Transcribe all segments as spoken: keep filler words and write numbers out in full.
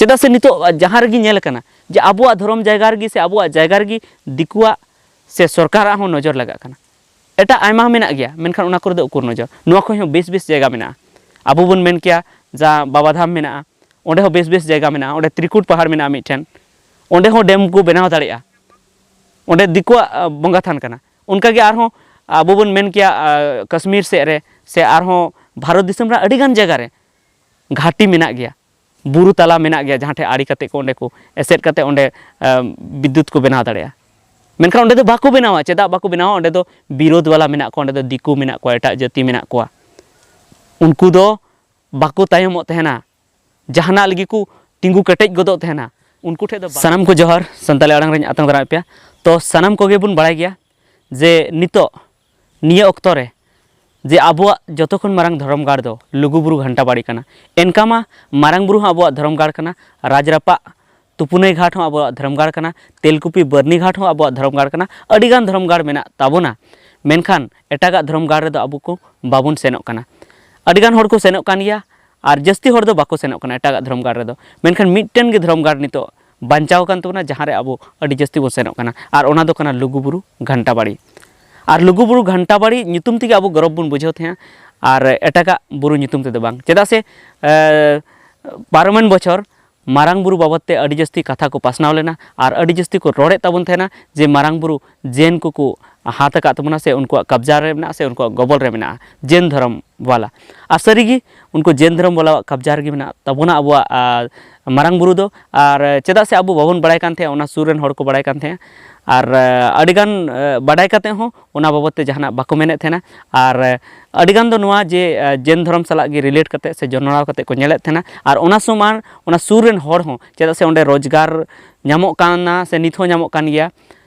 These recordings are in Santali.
ᱪᱮᱫᱟᱜ ᱥᱮ ᱱᱤᱛᱚᱜ ᱡᱟᱦᱟᱸ ᱨᱮᱜᱮ ᱧᱮᱞ ᱟᱠᱟᱱᱟ ᱡᱮ ᱟᱵᱚᱣᱟᱜ ᱫᱷᱚᱨᱚᱢ ᱡᱟᱭᱜᱟ ᱨᱮᱜᱮ ᱥᱮ ᱟᱵᱚᱣᱟᱜ ᱡᱟᱭᱜᱟ ᱨᱮᱜᱮ ᱫᱤᱠᱩᱣᱟᱜ ᱥᱮ ᱥᱚᱨᱠᱟᱨᱟᱜ ᱦᱚᱸ ᱱᱚᱡᱚᱨ ᱞᱟᱜᱟᱜ ᱠᱟᱱᱟ᱾ ᱮᱴᱟᱜ ᱟᱭᱢᱟ ᱢᱮᱱᱟᱜ ᱜᱮᱭᱟ, ᱢᱮᱱᱠᱷᱟᱱ ᱚᱱᱟ ᱠᱚᱨᱮ ᱫᱚ ᱩᱠᱩᱨ ᱱᱚᱡᱚᱨ? ᱱᱚᱣᱟ ᱠᱷᱚᱱ ᱦᱚᱸ ᱵᱮᱥ ᱵᱮᱥ ᱡᱟᱭᱜᱟ ᱢᱮᱱᱟᱜᱼᱟ᱾ ᱟᱵᱚ ᱵᱚᱱ ᱢᱮᱱ ᱠᱮᱭᱟ ᱡᱟ ᱵᱟᱵᱟ ᱫᱷᱟᱢ ᱢᱮᱱᱟᱜᱼᱟ, ᱚᱸᱰᱮ ᱦᱚᱸ ᱵᱮᱥ ᱵᱮᱥ ᱡᱟᱭᱜᱟ ᱢᱮᱱᱟᱜᱼᱟ᱾ ᱚᱸᱰᱮ ᱛᱨᱤᱠᱩᱴ ᱯᱟᱦᱟᱲ ᱢᱮᱱᱟᱜᱼᱟ ᱢᱤᱫᱴᱷᱮᱱ, ᱚᱸᱰᱮ ᱦᱚᱸ ᱰᱮᱢ ᱠᱚ ᱵᱮᱱᱟᱣ ᱫᱟᱲᱮᱭᱟᱜᱼᱟ᱾ ᱚᱸᱰᱮ ᱫᱤᱠᱩᱣᱟᱜ ᱵᱚᱸᱜᱟ ᱛᱷᱟᱱ ᱠᱟᱱᱟ᱾ ᱚᱱᱠᱟᱜᱮ ᱟᱨᱦᱚᱸ ᱟᱵᱚ ᱵᱚᱱ ᱢᱮᱱ ᱠᱮᱭᱟ ᱠᱟᱥᱢᱤᱨ ᱥᱮᱫ ᱨᱮ ᱥᱮ ᱟᱨᱦᱚᱸ ᱵᱷᱟᱨᱚᱛ ᱫᱤᱥᱚᱢ ᱨᱮ ᱟᱹᱰᱤᱜᱟᱱ ᱡᱟᱭᱜᱟ ᱨᱮ ᱜᱷᱟᱴᱤ ᱢᱮᱱᱟᱜ ᱜᱮᱭᱟ, ᱵᱩᱨᱩ ᱛᱟᱞᱟ ᱢᱮᱱᱟᱜ ᱜᱮᱭᱟ, ᱡᱟᱦᱟᱸ ᱴᱷᱮᱱ ᱟᱲᱮ ᱠᱟᱛᱮ ᱠᱚ ᱚᱸᱰᱮ ᱠᱚ ᱮᱥᱮᱫ ᱠᱟᱛᱮ ᱚᱸᱰᱮ ᱵᱤᱫᱽᱭᱩᱛ ᱠᱚ ᱵᱮᱱᱟᱣ ᱫᱟᱲᱮᱭᱟᱜᱼᱟ᱾ ᱢᱮᱱᱠᱷᱟᱱ ᱚᱸᱰᱮ ᱫᱚ ᱵᱟᱠᱚ ᱵᱮᱱᱟᱣᱟ᱾ ᱪᱮᱫᱟᱜ ᱵᱟᱠᱚ ᱵᱮᱱᱟᱣᱟ? ᱚᱸᱰᱮ ᱫᱚ ᱵᱤᱨᱳᱫᱷ ᱵᱟᱞᱟ ᱢᱮᱱᱟᱜ ᱠᱚᱣᱟ, ᱚᱸᱰᱮ ᱫᱚ ᱫᱤᱠᱩ ᱢᱮᱱᱟᱜ ᱠᱚᱣᱟ, ᱮᱴᱟᱜ ᱡᱟᱹᱛᱤ ᱢᱮᱱᱟᱜ ᱠᱚᱣᱟ᱾ ᱩᱱᱠᱩ ᱫᱚ ᱵᱟᱠᱚ ᱛᱟᱭᱚᱢᱚᱜ ᱛᱟᱦᱮᱱᱟ, ᱡᱟᱦᱟᱱᱟᱜ ᱞᱟᱹᱜᱤᱫ ᱠᱚ ᱛᱤᱸᱜᱩ ᱠᱮᱴᱮᱡ ᱜᱚᱫᱚᱜ ᱛᱟᱦᱮᱱᱟ᱾ ᱩᱱᱠᱩ ᱴᱷᱮᱱ ᱫᱚ ᱵᱟᱝ᱾ ᱥᱟᱱᱟᱢ ᱠᱚ ᱡᱚᱦᱟᱨ, ᱥᱟᱱᱛᱟᱲᱤ ᱟᱲᱟᱝ ᱨᱤᱧ ᱟᱛᱟᱝ ᱫᱟᱨᱟᱢᱮᱫ ᱯᱮᱭᱟ᱾ ᱛᱚ ᱥᱟᱱᱟᱢ ᱠᱚᱜᱮ ᱵᱚᱱ ᱵᱟᱲᱟᱭ ᱜᱮᱭᱟ ᱡᱮ ᱱᱤᱛᱚᱜ ᱱᱤᱭᱟᱹ ᱚᱠᱛᱚ ᱨᱮ ᱡᱮ ᱟᱵᱚᱣᱟᱜ ᱡᱚᱛᱚ ᱠᱷᱚᱱ ᱢᱟᱨᱟᱝ ᱫᱷᱚᱨᱚᱢ ᱜᱟᱲ ᱫᱚ ᱞᱩᱜᱩᱵᱩᱨᱩ ᱜᱷᱟᱱᱴᱟ ᱵᱟᱲᱤ ᱠᱟᱱᱟ᱾ ᱮᱱᱠᱟ ᱢᱟ ᱢᱟᱨᱟᱝ ᱵᱩᱨᱩ ᱦᱚᱸ ᱟᱵᱚᱣᱟᱜ ᱫᱷᱚᱨᱚᱢ ᱜᱟᱲ ᱠᱟᱱᱟ, ᱨᱟᱡᱽ ᱨᱟᱯᱟᱜ ᱛᱩᱯᱩᱱᱟᱹᱭ ᱜᱷᱟᱴ ᱦᱚᱸ ᱟᱵᱚᱣᱟᱜ ᱫᱷᱚᱨᱚᱢ ᱜᱟᱲ ᱠᱟᱱᱟ, ᱛᱮᱞᱠᱩᱯᱤ ᱵᱟᱹᱨᱱᱤ ᱜᱷᱟᱴ ᱦᱚᱸ ᱟᱵᱚᱣᱟᱜ ᱫᱷᱚᱨᱚᱢ ᱜᱟᱲ ᱠᱟᱱᱟ, ᱟᱹᱰᱤᱜᱟᱱ ᱫᱷᱚᱨᱚᱢ ᱜᱟᱲ ᱢᱮᱱᱟᱜ ᱛᱟᱵᱚᱱᱟ᱾ ᱢᱮᱱᱠᱷᱟᱱ ᱮᱴᱟᱜᱟᱜ ᱫᱷᱚᱨᱚᱢ ᱜᱟᱲ ᱨᱮᱫᱚ ᱟᱵᱚ ᱠᱚ ᱵᱟᱵᱚᱱ ᱥᱮᱱᱚᱜ ᱠᱟᱱᱟ᱾ ᱟᱹᱰᱤᱜᱟᱱ ᱦᱚᱲ ᱠᱚ ᱥᱮᱱᱚᱜ ᱠᱟᱱ ᱜᱮᱭᱟ, ᱟᱨ ᱡᱟᱹᱥᱛᱤ ᱦᱚᱲ ᱫᱚ ᱵᱟᱠᱚ ᱥᱮᱱᱚᱜ ᱠᱟᱱᱟ ᱮᱴᱟᱜᱟᱜ ᱫᱷᱚᱨᱚᱢ ᱜᱟᱲ ᱨᱮᱫᱚ᱾ ᱢᱮᱱᱠᱷᱟᱱ ᱢᱤᱫᱴᱮᱱ ᱜᱮ ᱫᱷᱚᱨᱚᱢ ᱜᱟᱲ ᱱᱤᱛᱚᱜ ᱵᱟᱧᱪᱟᱣ ᱟᱠᱟᱱ ᱛᱟᱵᱚᱱᱟ, ᱡᱟᱦᱟᱸ ᱨᱮ ᱟᱵᱚ ᱟᱹᱰᱤ ᱡᱟᱹᱥᱛᱤ ᱵᱚᱱ ᱥᱮᱱᱚᱜ ᱠᱟᱱᱟ, ᱟᱨ ᱚᱱᱟ ᱫᱚ ᱠᱟᱱᱟ ᱞᱩᱜᱩᱵᱩᱨᱩ ᱜᱷᱟᱱᱴᱟ ᱵᱟᱲᱤ᱾ ᱟᱨ ᱞᱩᱜᱩᱵᱩᱨᱩ ᱜᱷᱟᱱᱴᱟ ᱵᱟᱲᱤ ᱧᱩᱛᱩᱢ ᱛᱮᱜᱮ ᱟᱵᱚ ᱜᱚᱨᱚᱵᱽ ᱵᱚᱱ ᱵᱩᱡᱷᱟᱹᱣ ᱛᱟᱦᱮᱸᱜᱼᱟ, ᱟᱨ ᱮᱴᱟᱜᱟᱜ ᱵᱩᱨᱩ ᱧᱩᱛᱩᱢ ᱛᱮᱫᱚ ᱵᱟᱝ᱾ ᱪᱮᱫᱟᱜ ᱥᱮ, ᱮ, ᱯᱟᱨᱚᱢᱮᱱ ᱵᱚᱪᱷᱚᱨ ᱢᱟᱨᱟᱝ ᱵᱩᱨᱩ ᱵᱟᱵᱚᱫ ᱛᱮ ᱟᱹᱰᱤ ᱡᱟᱹᱥᱛᱤ ᱠᱟᱛᱷᱟ ᱠᱚ ᱯᱟᱥᱱᱟᱣ ᱞᱮᱱᱟ, ᱟᱨ ᱟᱹᱰᱤ ᱡᱟᱹᱥᱛᱤ ᱠᱚ ᱨᱚᱲᱮᱫ ᱛᱟᱵᱚᱱ ᱛᱟᱦᱮᱱᱟ ᱡᱮ ᱢᱟᱨᱟᱝ ᱵᱩᱨᱩ ᱡᱮᱱ ᱠᱚᱠᱚ ᱦᱟᱛ ᱟᱠᱟᱫ ᱛᱟᱵᱚᱱᱟ ᱥᱮ ᱩᱱᱠᱩᱣᱟᱜ ᱠᱟᱵᱽᱡᱟ ᱨᱮ ᱢᱮᱱᱟᱜᱼᱟ ᱥᱮ ᱩᱱᱠᱩᱣᱟᱜ ᱜᱚᱵᱚᱞ ᱨᱮ ᱢᱮᱱᱟᱜᱼᱟ, ᱡᱮᱱ ᱫᱷᱚᱨᱚᱢ ᱵᱟᱞᱟ᱾ ᱟᱨ ᱥᱟᱹᱨᱤᱜᱮ ᱩᱱᱠᱩ ᱡᱮᱱ ᱫᱷᱚᱨᱚᱢ ᱵᱟᱞᱟᱣᱟᱜ ᱠᱟᱵᱽᱡᱟ ᱨᱮᱜᱮ ᱢᱮᱱᱟᱜ ᱛᱟᱵᱚᱱᱟ ᱟᱵᱚᱣᱟᱜ, ᱟ, ᱢᱟᱨᱟᱝ ᱵᱩᱨᱩ ᱫᱚ᱾ ᱟᱨ ᱪᱮᱫᱟᱜ ᱥᱮ ᱟᱵᱚ ᱵᱟᱵᱚᱱ ᱵᱟᱲᱟᱭ ᱠᱟᱱ ᱛᱟᱦᱮᱸᱫ, ᱚᱱᱟ ᱥᱩᱨ ᱨᱮᱱ ᱦᱚᱲ ᱠᱚ ᱵᱟᱲᱟᱭ ᱠᱟᱱ ᱛᱟᱦᱮᱸᱫ᱾ ᱟᱨ, ᱟ, ᱟᱹᱰᱤᱜᱟᱱ, ᱟ, ᱵᱟᱰᱟᱭ ᱠᱟᱛᱮ ᱦᱚᱸ ᱚᱱᱟ ᱵᱟᱵᱚᱫ ᱛᱮ ᱡᱟᱦᱟᱱᱟᱜ ᱵᱟᱠᱚ ᱢᱮᱱᱮᱫ ᱛᱟᱦᱮᱱᱟ᱾ ᱟᱨ, ᱟ, ᱟᱹᱰᱤᱜᱟᱱ ᱫᱚ ᱱᱚᱣᱟ ᱡᱮ, ᱟ, ᱡᱮᱱ ᱫᱷᱚᱨᱚᱢ ᱥᱟᱞᱟᱜ ᱜᱮ relate ᱠᱟᱛᱮ ᱥᱮ ᱡᱚᱱᱚᱲᱟᱣ ᱠᱟᱛᱮ ᱠᱚ ᱧᱮᱞᱮᱫ ᱛᱟᱦᱮᱱᱟ᱾ ᱟᱨ ᱚᱱᱟ ᱥᱚᱢᱟᱱ ᱚᱱᱟ ᱥᱩᱨ ᱨᱮᱱ ᱦᱚᱲ ᱦᱚᱸ, ᱪᱮᱫᱟᱜ ᱥᱮ ᱚᱸᱰᱮ ᱨᱳᱡᱽᱜᱟᱨ ᱧᱟᱢᱚᱜ ᱠᱟᱱᱟ ᱥᱮ ᱱᱤᱛ ᱦᱚᱸ ᱧᱟᱢᱚᱜ ᱠᱟᱱ ᱜᱮᱭᱟ,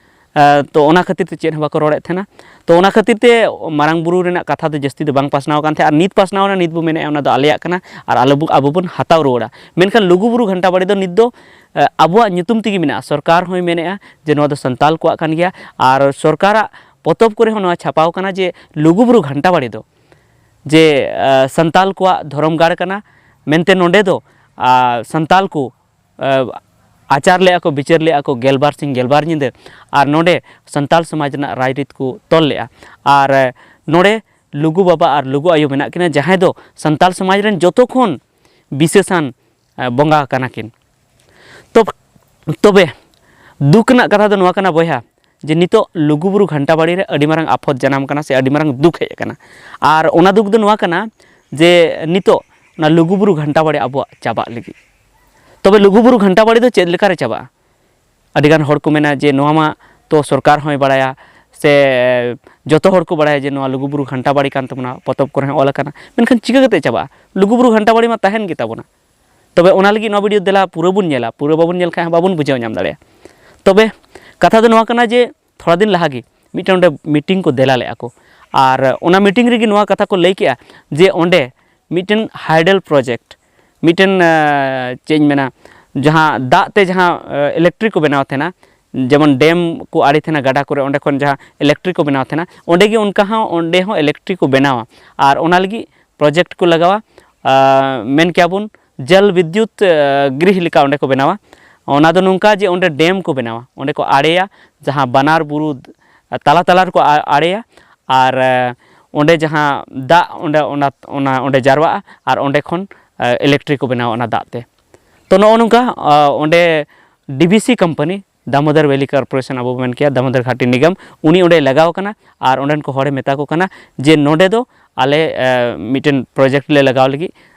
ᱟ, ᱛᱚ ᱚᱱᱟ ᱠᱷᱟᱹᱛᱤᱨ ᱛᱮ ᱪᱮᱫ ᱦᱚᱸ ᱵᱟᱠᱚ ᱨᱚᱲᱮᱫ ᱛᱟᱦᱮᱱᱟ᱾ ᱛᱚ ᱚᱱᱟ ᱠᱷᱟᱹᱛᱤᱨ ᱛᱮ ᱢᱟᱨᱟᱝ ᱵᱩᱨᱩ ᱨᱮᱱᱟᱜ ᱠᱟᱛᱷᱟ ᱫᱚ ᱡᱟᱹᱥᱛᱤ ᱫᱚ ᱵᱟᱝ ᱯᱟᱥᱱᱟᱣ ᱟᱠᱟᱱ ᱛᱟᱦᱮᱸᱫ, ᱟᱨ ᱱᱤᱛ ᱯᱟᱥᱱᱟᱣ ᱮᱱᱟ, ᱱᱤᱛ ᱵᱚ ᱢᱮᱱᱮᱫᱼᱟ ᱚᱱᱟ ᱫᱚ ᱟᱞᱮᱭᱟᱜ ᱠᱟᱱᱟ ᱟᱨ ᱟᱞᱮ ᱵᱚ, ᱟᱵᱚ ᱵᱚᱱ ᱦᱟᱛᱟᱣ ᱨᱩᱣᱟᱹᱲᱟ᱾ ᱢᱮᱱᱠᱷᱟᱱ ᱞᱩᱜᱩᱵᱩᱨᱩ ᱜᱷᱟᱱᱴᱟ ᱵᱟᱲᱤ ᱫᱚ ᱱᱤᱛ ᱫᱚ, ᱟ, ᱟᱵᱚᱣᱟᱜ ᱧᱩᱛᱩᱢ ᱛᱮᱜᱮ ᱢᱮᱱᱟᱜᱼᱟ᱾ ᱥᱚᱨᱠᱟᱨ ᱦᱚᱸᱭ ᱢᱮᱱᱮᱫᱼᱟ ᱡᱮ ᱱᱚᱣᱟ ᱫᱚ ᱥᱟᱱᱛᱟᱞ ᱠᱚᱣᱟᱜ ᱠᱟᱱ ᱜᱮᱭᱟ, ᱟᱨ ᱥᱚᱨᱠᱟᱨᱟᱜ ᱯᱚᱛᱚᱵ ᱠᱚᱨᱮ ᱦᱚᱸ ᱱᱚᱣᱟ ᱪᱷᱟᱯᱟᱣ ᱠᱟᱱᱟ ᱡᱮ ᱞᱩᱜᱩᱵᱩᱨᱩ ᱜᱷᱟᱱᱴᱟ ᱵᱟᱲᱤ ᱫᱚ ᱡᱮ, ᱟ, ᱥᱟᱱᱛᱟᱞ ᱠᱚᱣᱟᱜ ᱫᱷᱚᱨᱚᱢ ᱜᱟᱲ ᱠᱟᱱᱟ, ᱢᱮᱱᱛᱮ ᱱᱚᱰᱮ ᱫᱚ, ᱟ, ᱥᱟᱱᱛᱟᱞ ᱠᱚ ᱟᱪᱟᱨ ᱞᱮᱫᱼᱟ ᱠᱚ, ᱵᱤᱪᱟᱹᱨ ᱞᱮᱫᱼᱟ ᱠᱚ ᱜᱮᱞᱵᱟᱨ ᱥᱤᱧ ᱜᱮᱞᱵᱟᱨ ᱧᱤᱫᱟᱹ᱾ ᱟᱨ ᱱᱚᱰᱮ ᱥᱟᱱᱛᱟᱲ ᱥᱚᱢᱟᱡᱽ ᱨᱮᱱᱟᱜ ᱨᱟᱭᱨᱤᱛ ᱠᱚ ᱛᱚᱞ ᱞᱮᱫᱼᱟ᱾ ᱟᱨ ᱱᱚᱰᱮ ᱞᱩᱜᱩ ᱵᱟᱵᱟ ᱟᱨ ᱞᱩᱜᱩ ᱟᱭᱳ ᱢᱮᱱᱟᱜ ᱠᱤᱱᱟ, ᱡᱟᱦᱟᱸᱭ ᱫᱚ ᱥᱟᱱᱛᱟᱲ ᱥᱚᱢᱟᱡᱽ ᱨᱮᱱ ᱡᱚᱛᱚ ᱠᱷᱚᱱ ᱵᱤᱥᱮᱥᱟᱱ ᱵᱚᱸᱜᱟ ᱠᱟᱱᱟ ᱠᱤᱱ᱾ ᱛᱚ ᱛᱚᱵᱮ ᱫᱩᱠ ᱨᱮᱱᱟᱜ ᱠᱟᱛᱷᱟ ᱫᱚ ᱱᱚᱣᱟ ᱠᱟᱱᱟ ᱵᱚᱭᱦᱟ, ᱡᱮ ᱱᱤᱛᱚᱜ ᱞᱩᱜᱩᱵᱩᱨᱩ ᱜᱷᱟᱱᱴᱟ ᱵᱟᱲᱤ ᱨᱮ ᱟᱹᱰᱤ ᱢᱟᱨᱟᱝ ᱟᱯᱷᱚᱛ ᱡᱟᱱᱟᱢ ᱠᱟᱱᱟ ᱥᱮ ᱟᱹᱰᱤ ᱢᱟᱨᱟᱝ ᱫᱩᱠ ᱦᱮᱡ ᱟᱠᱟᱱᱟ᱾ ᱟᱨ ᱚᱱᱟ ᱫᱩᱠ ᱫᱚ ᱱᱚᱣᱟ ᱠᱟᱱᱟ ᱡᱮ ᱱᱤᱛᱚᱜ ᱚᱱᱟ ᱞᱩᱜᱩᱵᱩᱨᱩ ᱜᱷᱟᱱᱴᱟ ᱵᱟᱲᱤ ᱟᱵᱚᱣᱟᱜ ᱪᱟᱵᱟᱜ ᱞᱟᱹᱜᱤᱫ᱾ ᱛᱚᱵᱮ ᱞᱩᱜᱩᱵᱩᱨᱩ ᱜᱷᱟᱱᱴᱟ ᱵᱟᱲᱤ ᱫᱚ ᱪᱮᱫ ᱞᱮᱠᱟᱨᱮ ᱪᱟᱵᱟᱜᱼᱟ? ᱟᱹᱰᱤᱜᱟᱱ ᱦᱚᱲ ᱠᱚ ᱢᱮᱱᱟ ᱡᱮ ᱱᱚᱣᱟ ᱢᱟ ᱛᱚ ᱥᱚᱨᱠᱟᱨ ᱦᱚᱸᱭ ᱵᱟᱲᱟᱭᱟ ᱥᱮ ᱡᱚᱛᱚ ᱦᱚᱲ ᱠᱚ ᱵᱟᱲᱟᱭᱟ ᱡᱮ ᱱᱚᱣᱟ ᱞᱩᱜᱩᱵᱩᱨᱩ ᱜᱷᱟᱱᱴᱟ ᱵᱟᱲᱤ ᱠᱟᱱ ᱛᱟᱵᱚᱱᱟ, ᱯᱚᱛᱚᱵ ᱠᱚᱨᱮ ᱦᱚᱸ ᱚᱞ ᱟᱠᱟᱱᱟ, ᱢᱮᱱᱠᱷᱟᱱ ᱪᱤᱠᱟᱹ ᱠᱟᱛᱮ ᱪᱟᱵᱟᱜᱼᱟ? ᱞᱩᱜᱩᱵᱩᱨᱩ ᱜᱷᱟᱱᱴᱟ ᱵᱟᱲᱤ ᱢᱟ ᱛᱟᱦᱮᱱ ᱜᱮ ᱛᱟᱵᱚᱱᱟ᱾ ᱛᱚᱵᱮ ᱚᱱᱟ ᱞᱟᱹᱜᱤᱫ ᱱᱚᱣᱟ ᱵᱷᱤᱰᱤᱭᱳ ᱫᱮᱞᱟ ᱯᱩᱨᱟᱹ ᱵᱚᱱ ᱧᱮᱞᱟ, ᱯᱩᱨᱟᱹ ᱵᱟᱵᱚᱱ ᱧᱮᱞ ᱞᱮᱠᱷᱟᱱ ᱦᱚᱸ ᱵᱟᱵᱚᱱ ᱵᱩᱡᱷᱟᱹᱣ ᱧᱟᱢ ᱫᱟᱲᱮᱭᱟᱜᱼᱟ᱾ ᱛᱚᱵᱮ ᱠᱟᱛᱷᱟ ᱫᱚ ᱱᱚᱣᱟ ᱠᱟᱱᱟ ᱡᱮ ᱛᱷᱚᱲᱟ ᱫᱤᱱ ᱞᱟᱦᱟ ᱜᱮ ᱢᱤᱫᱴᱮᱱ ᱚᱸᱰᱮ ᱢᱤᱴᱤᱝ ᱠᱚ ᱫᱮᱞᱟ ᱞᱮᱫᱼᱟ ᱠᱚ, ᱟᱨ ᱚᱱᱟ ᱢᱤᱴᱤᱝ ᱨᱮᱜᱮ ᱱᱚᱣᱟ ᱠᱟᱛᱷᱟ ᱠᱚ ᱞᱟᱹᱭ ᱠᱮᱜᱼᱟ ᱡᱮ ᱚᱸᱰᱮ ᱢᱤᱫᱴᱮᱱ ᱦᱟᱭᱰᱮᱞ ᱯᱨᱚᱡᱮᱠᱴ, ᱢᱤᱫᱴᱮᱱ, ᱟᱸ, ᱪᱮᱫ ᱤᱧ ᱢᱮᱱᱟ, ᱡᱟᱦᱟᱸ ᱫᱟᱜ ᱛᱮ ᱡᱟᱦᱟᱸ, ᱟᱸ, ᱤᱞᱮᱠᱴᱨᱤᱠ ᱠᱚ ᱵᱮᱱᱟᱣ ᱛᱟᱦᱮᱱᱟ, ᱡᱮᱢᱚᱱ ᱰᱮᱢ ᱠᱚ ᱟᱲᱮ ᱛᱟᱦᱮᱱᱟ, ᱜᱟᱰᱟ ᱠᱚᱨᱮ, ᱚᱸᱰᱮ ᱠᱷᱚᱱ ᱡᱟᱦᱟᱸ ᱤᱞᱮᱠᱴᱨᱤᱠ ᱠᱚ ᱵᱮᱱᱟᱣ ᱛᱟᱦᱮᱱᱟ, ᱚᱸᱰᱮ ᱜᱮ ᱚᱱᱠᱟ ᱦᱚᱸ, ᱚᱸᱰᱮ ᱦᱚᱸ ᱤᱞᱮᱠᱴᱨᱤᱠ ᱠᱚ ᱵᱮᱱᱟᱣᱟ᱾ ᱟᱨ ᱚᱱᱟ ᱞᱟᱹᱜᱤᱫ ᱯᱨᱚᱡᱮᱠᱴ ᱠᱚ ᱞᱟᱜᱟᱣᱟ, ᱟᱸ, ᱢᱮᱱ ᱠᱮᱭᱟ ᱵᱚᱱ ᱡᱚᱞ ᱵᱤᱫᱽᱭᱩᱛ, ᱟᱸ, ᱜᱨᱤᱦ ᱞᱮᱠᱟ ᱚᱸᱰᱮ ᱠᱚ ᱵᱮᱱᱟᱣᱟ᱾ ᱚᱱᱟ ᱫᱚ ᱱᱚᱝᱠᱟ ᱡᱮ ᱚᱸᱰᱮ ᱰᱮᱢ ᱠᱚ ᱵᱮᱱᱟᱣᱟ, ᱚᱸᱰᱮ ᱠᱚ ᱟᱲᱮᱭᱟ, ᱡᱟᱦᱟᱸ ᱵᱟᱱᱟᱨ ᱵᱩᱨᱩ ᱛᱟᱞᱟ ᱛᱟᱞᱟ ᱨᱮᱠᱚ ᱟ-, ᱟᱲᱮᱭᱟ, ᱟᱨ, ᱮ, ᱚᱸᱰᱮ ᱡᱟᱦᱟᱸ ᱫᱟᱜ ᱚᱸᱰᱮ, ᱚᱱᱟ, ᱚᱱᱟ ᱚᱸᱰᱮ ᱡᱟᱨᱣᱟᱜᱼᱟ, ᱟᱨ ᱚᱸᱰᱮ ᱠᱷᱚᱱ, ᱮ, ᱤᱞᱮᱠᱴᱨᱤᱠ ᱠᱚ ᱵᱮᱱᱟᱣᱟ ᱚᱱᱟ ᱫᱟᱜ ᱛᱮ᱾ ᱛᱚ, ᱱᱚᱜᱼᱚ ᱱᱚᱝᱠᱟ, ᱟ, ᱚᱸᱰᱮ ᱰᱤ ᱵᱷᱤ ᱥᱤ ᱠᱳᱢᱯᱟᱱᱤ, ᱫᱟᱢᱳᱫᱚᱨ ᱵᱷᱮᱞᱤ ᱠᱚᱨᱯᱳᱨᱮᱥᱚᱱ ᱟᱵᱚ ᱵᱚᱱ ᱢᱮᱱ ᱠᱮᱭᱟ, ᱫᱟᱢᱳᱫᱚᱨ ᱜᱷᱟᱴᱤ ᱱᱤᱜᱚᱢ, ᱩᱱᱤ ᱚᱸᱰᱮᱭ ᱞᱟᱜᱟᱣ ᱠᱟᱱᱟ, ᱟᱨ ᱚᱸᱰᱮᱱ ᱠᱚ ᱦᱚᱲᱮ ᱢᱮᱛᱟ ᱠᱚ ᱠᱟᱱᱟ ᱡᱮ ᱱᱚᱸᱰᱮ ᱫᱚ ᱟᱞᱮ, ᱮ, ᱢᱤᱫᱴᱮᱱ ᱯᱨᱚᱡᱮᱠᱴ ᱞᱮ ᱞᱟᱜᱟᱣ ᱞᱟᱹᱜᱤᱫ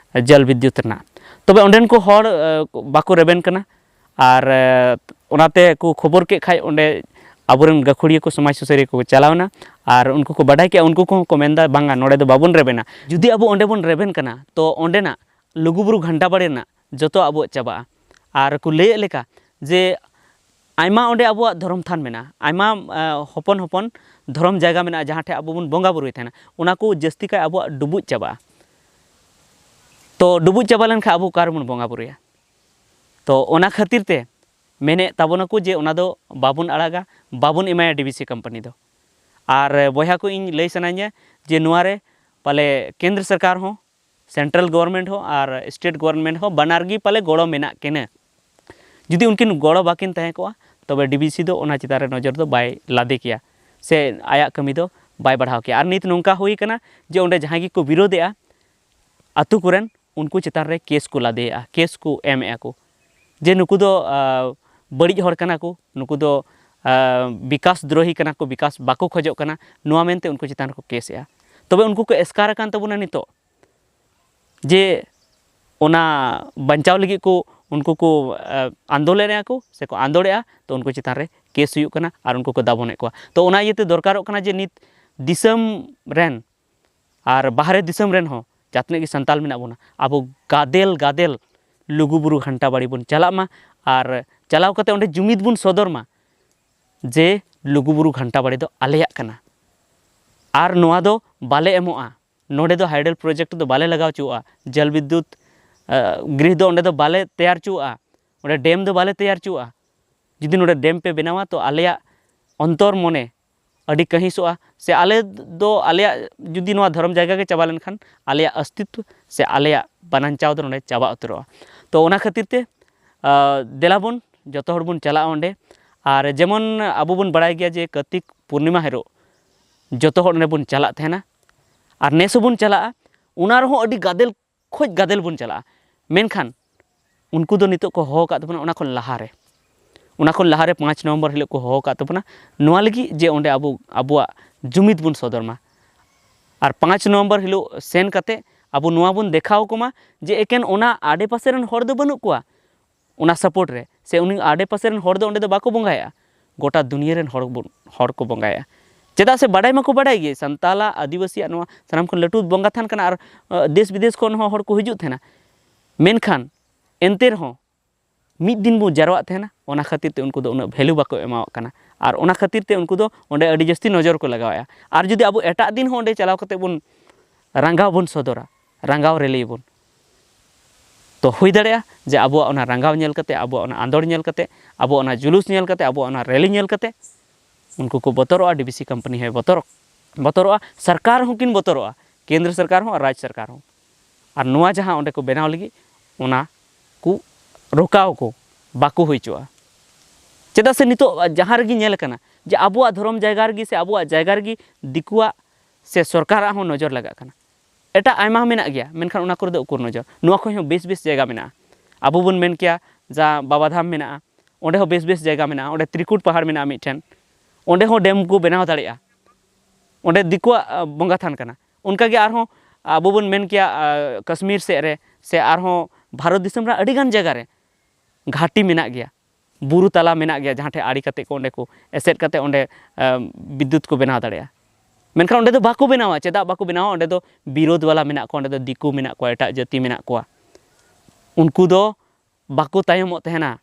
ᱡᱚᱞ ᱵᱤᱫᱽᱭᱩᱛ ᱨᱮᱱᱟᱜ᱾ ᱛᱚᱵᱮ ᱚᱸᱰᱮᱱ ᱠᱚ ᱦᱚᱲ, ᱮ, ᱵᱟᱠᱚ ᱨᱮᱵᱮᱱ ᱠᱟᱱᱟ, ᱟᱨ, ᱮ, ᱚᱱᱟᱛᱮ ᱠᱚ ᱠᱷᱚᱵᱚᱨ ᱠᱮᱫ ᱠᱷᱟᱡ ᱚᱸᱰᱮ ᱟᱵᱚᱨᱮᱱ ᱜᱟᱹᱠᱷᱩᱲᱤᱭᱟᱹ ᱠᱚ, ᱥᱚᱢᱟᱡᱽ ᱥᱩᱥᱟᱹᱨᱤᱭᱟᱹ ᱠᱚ ᱪᱟᱞᱟᱣᱱᱟ, ᱟᱨ ᱩᱱᱠᱩ ᱠᱚ ᱵᱟᱰᱟᱭ ᱠᱮᱜᱼᱟ, ᱩᱱᱠᱩ ᱠᱚᱦᱚᱸ ᱠᱚ ᱢᱮᱱᱫᱟ, "ᱵᱟᱝᱟ, ᱱᱚᱰᱮ ᱫᱚ ᱵᱟᱵᱚᱱ ᱨᱮᱵᱮᱱᱟ᱾ ᱡᱩᱫᱤ ᱟᱵᱚ ᱚᱸᱰᱮ ᱵᱚᱱ ᱨᱮᱵᱮᱱ ᱠᱟᱱᱟ, ᱛᱚ ᱚᱸᱰᱮᱱᱟᱜ ᱞᱩᱜᱩᱵᱩᱨᱩ ᱜᱷᱟᱱᱴᱟ ᱵᱟᱲᱮ ᱨᱮᱱᱟᱜ ᱡᱚᱛᱚ ᱟᱵᱚᱣᱟᱜ ᱪᱟᱵᱟᱜᱼᱟ᱾" ᱟᱨ ᱠᱚ ᱞᱟᱹᱭᱮᱫ ᱞᱮᱠᱟ ᱡᱮ ᱟᱭᱢᱟ ᱚᱸᱰᱮ ᱟᱵᱚᱣᱟᱜ ᱫᱷᱚᱨᱚᱢ ᱛᱷᱟᱱ ᱢᱮᱱᱟᱜᱼᱟ, ᱟᱭᱢᱟ, ᱮ, ᱦᱚᱯᱚᱱ ᱦᱚᱯᱚᱱ ᱫᱷᱚᱨᱚᱢ ᱡᱟᱭᱜᱟ ᱢᱮᱱᱟᱜᱼᱟ, ᱡᱟᱦᱟᱸ ᱴᱷᱮᱱ ᱟᱵᱚ ᱵᱚᱱ ᱵᱚᱸᱜᱟ ᱵᱩᱨᱩᱭ ᱛᱟᱦᱮᱱᱟ, ᱚᱱᱟ ᱠᱚ ᱡᱟᱹᱥᱛᱤ ᱠᱟᱭ ᱟᱵᱚᱣᱟᱜ ᱰᱩᱵᱩᱡ ᱪᱟᱵᱟᱜᱼᱟ᱾ ᱛᱚ ᱰᱩᱵᱩᱡ ᱪᱟᱵᱟ ᱞᱮᱱᱠᱷᱟᱱ ᱟᱵᱚ ᱚᱠᱟ ᱨᱮᱵᱚᱱ ᱵᱚᱸᱜᱟ ᱵᱩᱨᱩᱭᱟ? ᱛᱚ ᱚᱱᱟ ᱠᱷᱟᱹᱛᱤᱨ ᱛᱮ ᱢᱮᱱᱮᱫ ᱛᱟᱵᱚᱱᱟᱠᱚ ᱡᱮ ᱚᱱᱟ ᱫᱚ ᱵᱟᱵᱚᱱ ᱟᱲᱟᱜᱟ, ᱵᱟᱵᱚᱱ ᱮᱢᱟᱭᱟ ᱰᱤ ᱵᱷᱤ ᱥᱤ ᱠᱳᱢᱯᱟᱱᱤ ᱫᱚ᱾ ᱟᱨ ᱵᱚᱭᱦᱟ ᱠᱚ, ᱤᱧ ᱞᱟᱹᱭ ᱥᱟᱱᱟᱧᱟ ᱡᱮ ᱱᱚᱣᱟ ᱨᱮ ᱯᱟᱞᱮ ᱠᱮᱱᱫᱨᱚ ᱥᱚᱨᱠᱟᱨ ᱦᱚᱸ, ᱥᱮᱱᱴᱨᱟᱞ ᱜᱚᱵᱷᱚᱨᱱᱢᱮᱱᱴ ᱦᱚᱸ ᱟᱨ ᱥᱴᱮᱴ ᱜᱚᱵᱷᱚᱨᱱᱢᱮᱱᱴ ᱦᱚᱸ ᱵᱟᱱᱟᱨ ᱜᱮ ᱯᱟᱞᱮ ᱜᱚᱲᱚ ᱢᱮᱱᱟᱜ ᱠᱤᱱᱟᱹ᱾ ᱡᱩᱫᱤ ᱩᱱᱠᱤᱱ ᱜᱚᱲᱚ ᱵᱟᱹᱠᱤᱱ ᱛᱟᱦᱮᱸ ᱠᱚᱜᱼᱟ, ᱛᱚᱵᱮ ᱰᱤᱵᱤᱥᱤ ᱫᱚ ᱚᱱᱟ ᱪᱮᱛᱟᱱ ᱨᱮ ᱱᱚᱡᱚᱨ ᱫᱚ ᱵᱟᱭ ᱞᱟᱫᱮ ᱠᱮᱭᱟ ᱥᱮ ᱟᱭᱟᱜ ᱠᱟᱹᱢᱤ ᱫᱚ ᱵᱟᱭ ᱵᱟᱲᱦᱟᱣ ᱠᱮᱭᱟ᱾ ᱟᱨ ᱱᱤᱛ ᱱᱚᱝᱠᱟ ᱦᱩᱭ ᱠᱟᱱᱟ ᱡᱮ ᱚᱸᱰᱮ ᱡᱟᱦᱟᱸᱭ ᱜᱮᱠᱚ ᱵᱤᱨᱳᱫᱮᱜᱼᱟ, ᱟᱛᱳ ᱠᱚᱨᱮᱱ, ᱩᱱᱠᱩ ᱪᱮᱛᱟᱱ ᱨᱮ ᱠᱮᱥ ᱠᱚ ᱞᱟᱫᱮᱭᱮᱜᱼᱟ, ᱠᱮᱥ ᱠᱚ ᱮᱢᱮᱜᱼᱟ ᱠᱚ ᱡᱮ ᱱᱩᱠᱩ ᱫᱚ, ᱟᱸ, ᱵᱟᱹᱲᱤᱡ ᱦᱚᱲ ᱠᱟᱱᱟ ᱠᱚ, ᱱᱩᱠᱩ ᱫᱚ, ᱟᱸ, ᱵᱤᱠᱟᱥ ᱫᱨᱳᱦᱤ ᱠᱟᱱᱟ ᱠᱚ, ᱵᱤᱠᱟᱥ ᱵᱟᱠᱚ ᱠᱷᱚᱡᱚᱜ ᱠᱟᱱᱟ, ᱱᱚᱣᱟ ᱢᱮᱱᱛᱮ ᱩᱱᱠᱩ ᱪᱮᱛᱟᱱ ᱨᱮᱠᱚ ᱠᱮᱥᱮᱜᱼᱟ᱾ ᱛᱚᱵᱮ ᱩᱱᱠᱩ ᱠᱚ ᱮᱥᱠᱟᱨ ᱟᱠᱟᱱ ᱛᱟᱵᱚᱱᱟ ᱱᱤᱛᱚᱜ, ᱡᱮ ᱚᱱᱟ ᱵᱟᱧᱪᱟᱣ ᱞᱟᱹᱜᱤᱫ ᱠᱚ ᱩᱱᱠᱩ ᱠᱚ, ᱟᱸ, ᱟᱱᱫᱳᱞᱚᱱᱮᱜᱼᱟ ᱠᱚ ᱥᱮᱠᱚ ᱟᱱᱫᱳᱲᱮᱜᱼᱟ, ᱛᱚ ᱩᱱᱠᱩ ᱪᱮᱛᱟᱱ ᱨᱮ ᱠᱮᱥ ᱦᱩᱭᱩᱜ ᱠᱟᱱᱟ ᱟᱨ ᱩᱱᱠᱩ ᱠᱚ ᱫᱟᱵᱚᱱᱮᱫ ᱠᱚᱣᱟ᱾ ᱛᱚ ᱚᱱᱟ ᱤᱭᱟᱹᱛᱮ ᱫᱚᱨᱠᱟᱨᱚᱜ ᱠᱟᱱᱟ ᱡᱮ ᱱᱤᱛ ᱫᱤᱥᱚᱢ ᱨᱮᱱ ᱟᱨ ᱵᱟᱦᱨᱮ ᱫᱤᱥᱚᱢ ᱨᱮᱱ ᱦᱚᱸ ᱡᱟᱦᱟᱸ ᱛᱤᱱᱟᱹᱜ ᱜᱮ ᱥᱟᱱᱛᱟᱞ ᱢᱮᱱᱟᱜ ᱵᱚᱱᱟ, ᱟᱵᱚ ᱜᱟᱫᱮᱞ ᱜᱟᱫᱮᱞ ᱞᱩᱜᱩᱵᱩᱨᱩ ᱜᱷᱟᱱᱴᱟ ᱵᱟᱲᱤ ᱵᱚᱱ ᱪᱟᱞᱟᱜ ᱢᱟ ᱟᱨ ᱪᱟᱞᱟᱣ ᱠᱟᱛᱮ ᱚᱸᱰᱮ ᱡᱩᱢᱤᱫ ᱵᱚᱱ ᱥᱚᱫᱚᱨ ᱢᱟ ᱡᱮ ᱞᱩᱜᱩᱵᱩᱨᱩ ᱜᱷᱟᱱᱴᱟ ᱵᱟᱲᱤ ᱫᱚ ᱟᱞᱮᱭᱟᱜ ᱠᱟᱱᱟ ᱟᱨ ᱱᱚᱣᱟ ᱫᱚ ᱵᱟᱞᱮ ᱮᱢᱚᱜᱼᱟ᱾ ᱱᱚᱰᱮ ᱫᱚ ᱦᱟᱭᱰᱮᱞ ᱯᱨᱚᱡᱮᱠᱴ ᱫᱚ ᱵᱟᱞᱮ ᱞᱟᱜᱟᱣ ᱦᱚᱪᱚᱣᱟᱜᱼᱟ, ᱡᱚᱞ ᱵᱤᱫᱽᱫᱩᱛ, ᱟᱸ, ᱜᱨᱤᱦ ᱫᱚ ᱚᱸᱰᱮ ᱫᱚ ᱵᱟᱞᱮ ᱛᱮᱭᱟᱨ ᱦᱚᱪᱚᱣᱟᱜᱼᱟ, ᱚᱸᱰᱮ ᱰᱮᱢ ᱫᱚ ᱵᱟᱞᱮ ᱛᱮᱭᱟᱨ ᱦᱚᱪᱚᱣᱟᱜᱼᱟ᱾ ᱡᱩᱫᱤ ᱱᱚᱰᱮ ᱰᱮᱢ ᱯᱮ ᱵᱮᱱᱟᱣᱟ, ᱛᱚ ᱟᱞᱮᱭᱟᱜ ᱚᱱᱛᱚᱨ ᱢᱚᱱᱮ ᱟᱹᱰᱤ ᱠᱟᱹᱦᱤᱥᱚᱜᱼᱟ, ᱥᱮ ᱟᱞᱮ ᱫᱚ ᱟᱞᱮᱭᱟᱜ ᱡᱩᱫᱤ ᱱᱚᱣᱟ ᱫᱷᱚᱨᱚᱢ ᱡᱟᱭᱜᱟ ᱜᱮ ᱪᱟᱵᱟ ᱞᱮᱱᱠᱷᱟᱱ ᱟᱞᱮᱭᱟᱜ ᱚᱥᱛᱤᱛᱵ ᱥᱮ ᱟᱞᱮᱭᱟᱜ ᱵᱟᱱᱟᱧᱪᱟᱣ ᱫᱚ ᱱᱚᱰᱮ ᱪᱟᱵᱟ ᱩᱛᱟᱹᱨᱚᱜᱼᱟ᱾ ᱛᱚ ᱚᱱᱟ ᱠᱷᱟᱹᱛᱤᱨ ᱛᱮ, ᱟᱸ, ᱫᱮᱞᱟ ᱵᱚᱱ ᱡᱚᱛᱚ ᱦᱚᱲ ᱵᱚᱱ ᱪᱟᱞᱟᱜᱼᱟ ᱚᱸᱰᱮ᱾ ᱟᱨ ᱡᱮᱢᱚᱱ ᱟᱵᱚ ᱵᱚᱱ ᱵᱟᱲᱟᱭ ᱜᱮᱭᱟ ᱡᱮ ᱠᱟᱨᱛᱤᱠ ᱯᱩᱨᱱᱤᱢᱟ ᱦᱤᱞᱳᱜ ᱡᱚᱛᱚ ᱦᱚᱲ ᱚᱸᱰᱮ ᱵᱚᱱ ᱪᱟᱞᱟᱜ ᱛᱟᱦᱮᱱᱟ, ᱟᱨ ᱱᱮᱥ ᱦᱚᱸᱵᱚᱱ ᱪᱟᱞᱟᱜᱼᱟ, ᱚᱱᱟ ᱨᱮᱦᱚᱸ ᱟᱹᱰᱤ ᱜᱟᱫᱮᱞ ᱠᱷᱚᱡ ᱜᱟᱫᱮᱞ ᱵᱚᱱ ᱪᱟᱞᱟᱜᱼᱟ᱾ ᱢᱮᱱᱠᱷᱟᱱ ᱩᱱᱠᱩ ᱫᱚ ᱱᱤᱛᱚᱜ ᱠᱚ ᱦᱚᱦᱚ ᱟᱠᱟᱫ ᱛᱟᱵᱚᱱᱟ ᱚᱱᱟ ᱠᱷᱚᱱ ᱞᱟᱦᱟᱨᱮ, ᱚᱱᱟ ᱠᱷᱚᱱ ᱞᱟᱦᱟᱨᱮ ᱯᱟᱸᱪ ᱱᱚᱵᱷᱮᱢᱵᱚᱨ ᱦᱤᱞᱳᱜ ᱠᱚ ᱦᱚᱦᱚ ᱟᱠᱟᱫ ᱛᱟᱵᱚᱱᱟ, ᱱᱚᱣᱟ ᱞᱟᱹᱜᱤᱫ ᱡᱮ ᱚᱸᱰᱮ ᱟᱵᱚ ᱟᱵᱚᱣᱟᱜ ᱡᱩᱢᱤᱫ ᱵᱚᱱ ᱥᱚᱫᱚᱨ ᱢᱟ᱾ ᱟᱨ ᱯᱟᱸᱪ ᱱᱚᱵᱷᱮᱢᱵᱚᱨ ᱦᱤᱞᱳᱜ ᱥᱮᱱ ᱠᱟᱛᱮ ᱟᱵᱚ ᱱᱚᱣᱟ ᱵᱚᱱ ᱫᱮᱠᱷᱟᱣ ᱟᱠᱚ ᱢᱟ ᱡᱮ ᱮᱠᱮᱱ ᱚᱱᱟ ᱟᱰᱮᱯᱟᱥᱮ ᱨᱮᱱ ᱦᱚᱲ ᱫᱚ ᱵᱟᱹᱱᱩᱜ ᱠᱚᱣᱟ, ᱚᱱᱟ ᱥᱟᱯᱳᱨᱴ ᱨᱮ, ᱥᱮ ᱩᱱᱤ ᱟᱰᱮᱯᱟᱥᱮ ᱨᱮᱱ ᱦᱚᱲ ᱫᱚ ᱚᱸᱰᱮ ᱫᱚ ᱵᱟᱠᱚ ᱵᱚᱸᱜᱟᱭᱟ, ᱜᱚᱴᱟ ᱫᱩᱱᱤᱭᱟᱹ ᱨᱮᱱ ᱦᱚᱲ ᱵᱚᱱ, ᱦᱚᱲ ᱠᱚ ᱵᱚᱸᱜᱟᱭᱟ᱾ ᱪᱮᱫᱟᱜ ᱥᱮ ᱵᱟᱰᱟᱭ ᱢᱟᱠᱚ ᱵᱟᱰᱟᱭ ᱜᱮ, ᱥᱟᱱᱛᱟᱞᱟᱜ, ᱟᱹᱫᱤᱵᱟᱹᱥᱤᱭᱟᱜ ᱱᱚᱣᱟ ᱥᱟᱱᱟᱢ ᱠᱷᱚᱱ ᱞᱟᱹᱴᱩ ᱵᱚᱸᱜᱟ ᱛᱷᱟᱱ ᱠᱟᱱᱟ, ᱟᱨ, ᱟᱸ, ᱫᱮᱥ ᱵᱤᱫᱮᱥ ᱠᱷᱚᱱ ᱦᱚᱸ ᱦᱚᱲ ᱠᱚ ᱦᱤᱡᱩᱜ ᱛᱟᱦᱮᱱᱟ᱾ ᱢᱮᱱᱠᱷᱟᱱ ᱮᱱᱛᱮ ᱨᱮᱦᱚᱸ ᱢᱤᱫ ᱫᱤᱱ ᱵᱚᱱ ᱡᱟᱨᱣᱟᱜ ᱛᱟᱦᱮᱱᱟ, ᱚᱱᱟ ᱠᱷᱟᱹᱛᱤᱨ ᱛᱮ ᱩᱱᱠᱩ ᱫᱚ ᱩᱱᱟᱹᱜ ᱵᱷᱮᱞᱩ ᱵᱟᱠᱚ ᱮᱢᱟᱣᱟᱜ ᱠᱟᱱᱟ, ᱟᱨ ᱚᱱᱟ ᱠᱷᱟᱹᱛᱤᱨ ᱛᱮ ᱩᱱᱠᱩ ᱫᱚ ᱚᱸᱰᱮ ᱟᱹᱰᱤ ᱡᱟᱹᱥᱛᱤ ᱱᱚᱡᱚᱨ ᱠᱚ ᱞᱟᱜᱟᱣᱮᱫᱼᱟ᱾ ᱟᱨ ᱡᱩᱫᱤ ᱟᱵᱚ ᱮᱴᱟᱜ ᱫᱤᱱ ᱦᱚᱸ ᱚᱸᱰᱮ ᱪᱟᱞᱟᱣ ᱠᱟᱛᱮ ᱵᱚᱱ ᱨᱟᱸᱜᱟᱣ ᱵᱚᱱ ᱥᱚᱫᱚᱨᱟ, ᱨᱟᱸᱜᱟᱣ ᱨᱮᱞᱤ ᱵᱚᱱ, ᱛᱚ ᱦᱩᱭ ᱫᱟᱲᱮᱭᱟᱜᱼᱟ ᱡᱮ ᱟᱵᱚᱣᱟᱜ ᱚᱱᱟ ᱨᱟᱸᱜᱟᱣ ᱧᱮᱞ ᱠᱟᱛᱮ, ᱟᱵᱚᱣᱟᱜ ᱚᱱᱟ ᱟᱸᱫᱳᱲ ᱧᱮᱞ ᱠᱟᱛᱮ, ᱟᱵᱚᱣᱟᱜ ᱚᱱᱟ ᱡᱩᱞᱩᱥ ᱧᱮᱞ ᱠᱟᱛᱮ, ᱟᱵᱚᱣᱟᱜ ᱚᱱᱟ ᱨᱮᱞᱤ ᱧᱮᱞ ᱠᱟᱛᱮ ᱩᱱᱠᱩ ᱠᱚ ᱵᱚᱛᱚᱨᱚᱜᱼᱟ, ᱰᱤᱵᱤᱥᱤ ᱠᱳᱢᱯᱟᱱᱤ ᱦᱚᱸᱭ ᱵᱚᱛᱚᱨᱚᱜ, ᱵᱚᱛᱚᱨᱚᱜᱼᱟ, ᱥᱚᱨᱠᱟᱨ ᱦᱚᱸᱠᱤᱱ ᱵᱚᱛᱚᱨᱚᱜᱼᱟ, ᱠᱮᱱᱫᱨᱚ ᱥᱚᱨᱠᱟᱨ ᱦᱚᱸ ᱟᱨ ᱨᱟᱡᱽ ᱥᱚᱨᱠᱟᱨ ᱦᱚᱸ᱾ ᱟᱨ ᱱᱚᱣᱟ ᱡᱟᱦᱟᱸ ᱚᱸᱰᱮ ᱠᱚ ᱵᱮᱱᱟᱣ ᱞᱟᱹᱜᱤᱫ, ᱚᱱᱟ ᱠᱚ ᱨᱚᱠᱟᱣ ᱠᱚ, ᱵᱟᱠᱚ ᱦᱩᱭ ᱦᱚᱪᱚᱣᱟᱜᱼᱟ᱾ ᱪᱮᱫᱟᱜ ᱥᱮ ᱱᱤᱛᱚᱜ ᱡᱟᱦᱟᱸ ᱨᱮᱜᱮ ᱧᱮᱞ ᱟᱠᱟᱱᱟ ᱡᱮ ᱟᱵᱚᱣᱟᱜ ᱫᱷᱚᱨᱚᱢ ᱡᱟᱭᱜᱟ ᱨᱮᱜᱮ ᱥᱮ ᱟᱵᱚᱣᱟᱜ ᱡᱟᱭᱜᱟ ᱨᱮᱜᱮ ᱫᱤᱠᱩᱣᱟᱜ ᱥᱮ ᱥᱚᱨᱠᱟᱨᱟᱜ ᱦᱚᱸ ᱱᱚᱡᱚᱨ ᱞᱟᱜᱟᱜ ᱠᱟᱱᱟ᱾ ᱮᱴᱟᱜ ᱟᱭᱢᱟ ᱢᱮᱱᱟᱜ ᱜᱮᱭᱟ, ᱢᱮᱱᱠᱷᱟᱱ ᱚᱱᱟ ᱠᱚᱨᱮ ᱫᱚ ᱩᱠᱩᱨ ᱱᱚᱡᱚᱨ? ᱱᱚᱣᱟ ᱠᱷᱚᱱ ᱦᱚᱸ ᱵᱮᱥ ᱵᱮᱥ ᱡᱟᱭᱜᱟ ᱢᱮᱱᱟᱜᱼᱟ᱾ ᱟᱵᱚ ᱵᱚᱱ ᱢᱮᱱ ᱠᱮᱭᱟ ᱡᱟ ᱵᱟᱵᱟ ᱫᱷᱟᱢ ᱢᱮᱱᱟᱜᱼᱟ, ᱚᱸᱰᱮ ᱦᱚᱸ ᱵᱮᱥ ᱵᱮᱥ ᱡᱟᱭᱜᱟ ᱢᱮᱱᱟᱜᱼᱟ᱾ ᱚᱸᱰᱮ ᱛᱨᱤᱠᱩᱴ ᱯᱟᱦᱟᱲ ᱢᱮᱱᱟᱜᱼᱟ ᱢᱤᱫᱴᱷᱮᱱ, ᱚᱸᱰᱮ ᱦᱚᱸ ᱰᱮᱢ ᱠᱚ ᱵᱮᱱᱟᱣ ᱫᱟᱲᱮᱭᱟᱜᱼᱟ᱾ ᱚᱸᱰᱮ ᱫᱤᱠᱩᱣᱟᱜ ᱟ, ᱵᱚᱸᱜᱟ ᱛᱷᱟᱱ ᱠᱟᱱᱟ᱾ ᱚᱱᱠᱟᱜᱮ ᱟᱨᱦᱚᱸ ᱟᱵᱚ ᱵᱚᱱ ᱢᱮᱱ ᱠᱮᱭᱟ ᱟ, ᱠᱟᱥᱢᱤᱨ ᱥᱮᱫ ᱨᱮ ᱥᱮ ᱟᱨᱦᱚᱸ ᱵᱷᱟᱨᱚᱛ ᱫᱤᱥᱚᱢ ᱨᱮᱱᱟᱜ ᱟᱹᱰᱤᱜᱟᱱ ᱡᱟᱭᱜᱟ ᱨᱮ ᱜᱷᱟᱴᱤ ᱢᱮᱱᱟᱜ ᱜᱮᱭᱟ, ᱵᱩᱨᱩ ᱛᱟᱞᱟ ᱢᱮᱱᱟᱜ ᱜᱮᱭᱟ, ᱡᱟᱦᱟᱸ ᱴᱷᱮᱱ ᱟᱲᱮ ᱠᱟᱛᱮ ᱠᱚ ᱚᱸᱰᱮ ᱠᱚ ᱮᱥᱮᱫ ᱠᱟᱛᱮ ᱚᱸᱰᱮ ᱟ, ᱵᱤᱫᱽᱭᱩᱛ ᱠᱚ ᱵᱮᱱᱟᱣ ᱫᱟᱲᱮᱭᱟᱜᱼᱟ᱾ ᱢᱮᱱᱠᱷᱟᱱ ᱚᱸᱰᱮ ᱫᱚ ᱵᱟᱠᱚ ᱵᱮᱱᱟᱣᱟ᱾ ᱪᱮᱫᱟᱜ ᱵᱟᱠᱚ ᱵᱮᱱᱟᱣᱟ? ᱚᱸᱰᱮ ᱫᱚ ᱵᱤᱨᱳᱫᱷ ᱵᱟᱞᱟ ᱢᱮᱱᱟᱜ ᱠᱚᱣᱟ, ᱚᱸᱰᱮ ᱫᱚ ᱫᱤᱠᱩ ᱢᱮᱱᱟᱜ ᱠᱚᱣᱟ, ᱮᱴᱟᱜ ᱡᱟᱹᱛᱤ ᱢᱮᱱᱟᱜ ᱠᱚᱣᱟ᱾ ᱩᱱᱠᱩ ᱫᱚ ᱵᱟᱠᱚ ᱛᱟᱭᱚᱢᱚᱜ ᱛᱟᱦᱮᱱᱟ,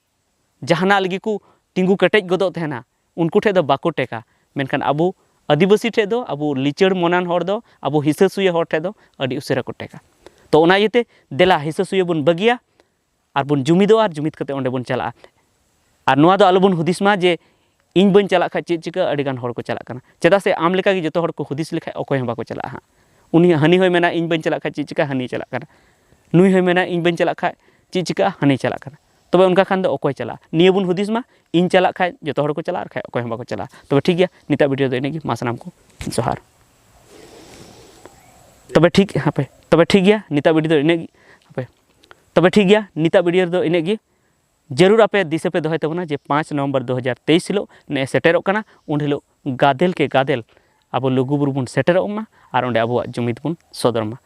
ᱡᱟᱦᱟᱱᱟᱜ ᱞᱟᱹᱜᱤᱫ ᱠᱚ ᱛᱤᱸᱜᱩ ᱠᱮᱴᱮᱡ ᱜᱚᱫᱚᱜ ᱛᱟᱦᱮᱱᱟ, ᱩᱱᱠᱩ ᱴᱷᱮᱱ ᱫᱚ ᱵᱟᱠᱚ ᱴᱮᱠᱟ᱾ ᱢᱮᱱᱠᱷᱟᱱ ᱟᱵᱚ ᱟᱹᱫᱤᱵᱟᱹᱥᱤ ᱴᱷᱮᱱ ᱫᱚ, ᱟᱵᱚ ᱞᱤᱪᱟᱹᱲ ᱢᱚᱱᱟᱱ ᱦᱚᱲ ᱫᱚ, ᱟᱵᱚ ᱦᱤᱥᱟᱹ ᱥᱩᱭᱟᱹ ᱦᱚᱲ ᱴᱷᱮᱱ ᱫᱚ ᱟᱹᱰᱤ ᱩᱥᱟᱹᱨᱟ ᱠᱚ ᱴᱮᱠᱟ᱾ ᱛᱚ ᱚᱱᱟ ᱤᱭᱟᱹᱛᱮ ᱫᱮᱞᱟ ᱦᱤᱥᱟᱹ ᱥᱩᱭᱟᱹ ᱵᱚᱱ ᱵᱟᱹᱜᱤᱭᱟ ᱟᱨ ᱵᱚᱱ ᱡᱩᱢᱤᱫᱚᱜᱼᱟ ᱟᱨ ᱡᱩᱢᱤᱫ ᱠᱟᱛᱮ ᱚᱸᱰᱮ ᱵᱚᱱ ᱪᱟᱞᱟᱜᱼᱟ᱾ ᱟᱨ ᱱᱚᱣᱟ ᱫᱚ ᱟᱞᱚᱵᱚᱱ ᱦᱩᱫᱤᱥ ᱢᱟ ᱡᱮ ᱤᱧ ᱵᱟᱹᱧ ᱪᱟᱞᱟᱜ ᱠᱷᱟᱡ ᱪᱮᱫ ᱪᱤᱠᱟᱹᱜᱼᱟ, ᱟᱹᱰᱤᱜᱟᱱ ᱦᱚᱲ ᱠᱚ ᱪᱟᱞᱟᱜ ᱠᱟᱱᱟ᱾ ᱪᱮᱫᱟᱜ ᱥᱮ ᱟᱢ ᱞᱮᱠᱟᱜᱮ ᱡᱚᱛᱚ ᱦᱚᱲ ᱠᱚ ᱦᱩᱫᱤᱥ ᱞᱮᱠᱷᱟᱡ ᱚᱠᱚᱭ ᱦᱚᱸ ᱵᱟᱠᱚ ᱪᱟᱞᱟᱜᱼᱟ ᱦᱟᱸᱜ᱾ ᱩᱱᱤ ᱦᱟᱹᱱᱤ ᱦᱚᱸᱭ ᱢᱮᱱᱟ ᱤᱧ ᱵᱟᱹᱧ ᱪᱟᱞᱟᱜ ᱠᱷᱟᱡ ᱪᱮᱫ ᱪᱤᱠᱟᱹᱜᱼᱟ, ᱦᱟᱹᱱᱤ ᱪᱟᱞᱟᱜ ᱠᱟᱱᱟ᱾ ᱱᱩᱭ ᱦᱚᱸᱭ ᱢᱮᱱᱟ ᱤᱧ ᱵᱟᱹᱧ ᱪᱟᱞᱟᱜ ᱠᱷᱟᱡ ᱪᱮᱫ ᱪᱤᱠᱟᱹᱜᱼᱟ, ᱦᱟᱹᱱᱤ ᱪᱟᱞᱟᱜ ᱠᱟᱱᱟ᱾ ᱛᱚᱵᱮ ᱚᱱᱠᱟ ᱠᱷᱟᱱ ᱫᱚ ᱚᱠᱚᱭ ᱪᱟᱞᱟᱜᱼᱟ? ᱱᱤᱭᱟᱹ ᱵᱚᱱ ᱦᱩᱫᱤᱥ ᱢᱟ, ᱤᱧ ᱪᱟᱞᱟᱜ ᱠᱷᱟᱡ ᱡᱚᱛᱚ ᱦᱚᱲ ᱠᱚ ᱪᱟᱞᱟᱜᱼᱟ, ᱟᱨ ᱠᱷᱟᱡ ᱚᱠᱚᱭ ᱦᱚᱸ ᱵᱟᱠᱚ ᱪᱟᱞᱟᱜᱼᱟ᱾ ᱛᱚᱵᱮ ᱴᱷᱤᱠ ᱜᱮᱭᱟ, ᱱᱤᱛᱟᱜ ᱵᱷᱤᱰᱤᱭᱳ ᱫᱚ ᱤᱱᱟᱹᱜ ᱜᱮ᱾ ᱢᱟ ᱥᱟᱱᱟᱢ ᱠᱚ ᱡᱚᱦᱟᱨ᱾ ᱛᱚᱵᱮ ᱴᱷᱤᱠ ᱦᱟᱯᱮ ᱛᱚᱵᱮ ᱴᱷᱤᱠ ᱜᱮᱭᱟ, ᱱᱤᱛᱟᱜ ᱵᱷᱤᱰᱤᱭᱳ ᱫᱚ ᱤᱱᱟᱹᱜ ᱜᱮ᱾ ᱦᱟᱯᱮ ᱛᱚᱵᱮ ᱴᱷᱤᱠ ᱜᱮᱭᱟ, ᱱᱤᱛᱟᱜ ᱵᱷᱤᱰᱤᱭᱳ ᱨᱮᱫᱚ ᱤᱱᱟᱹᱜ ᱜᱮ᱾ ᱡᱟᱹᱨᱩᱲ ᱟᱯᱮ ᱫᱤᱥᱟᱹ ᱯᱮ ᱫᱚᱦᱚᱭ ᱛᱟᱵᱚᱱᱟ ᱡᱮ ᱯᱟᱸᱪ ᱱᱚᱵᱷᱮᱢᱵᱚᱨ ᱫᱩ ᱦᱟᱡᱟᱨ ᱛᱮᱭᱤᱥ ᱦᱤᱞᱳᱜ ᱱᱮᱜᱼᱮ ᱥᱮᱴᱮᱨᱚᱜ ᱠᱟᱱᱟ, ᱩᱱ ᱦᱤᱞᱳᱜ ᱜᱟᱫᱮᱞ ᱠᱮ ᱜᱟᱫᱮᱞ ᱟᱵᱚ ᱞᱩᱜᱩᱵᱩᱨᱩ ᱵᱚᱱ ᱥᱮᱴᱮᱨᱚᱜ ᱢᱟ ᱟᱨ ᱚᱸᱰᱮ ᱟᱵᱚᱣᱟᱜ ᱡᱩᱢᱤᱫ ᱵᱚᱱ ᱥᱚᱫᱚᱨ ᱢᱟ᱾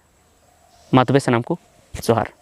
ᱢᱟ ᱛᱚᱵᱮ ᱥᱟᱱᱟᱢ ᱠᱚ ᱡᱚᱦᱟᱨ᱾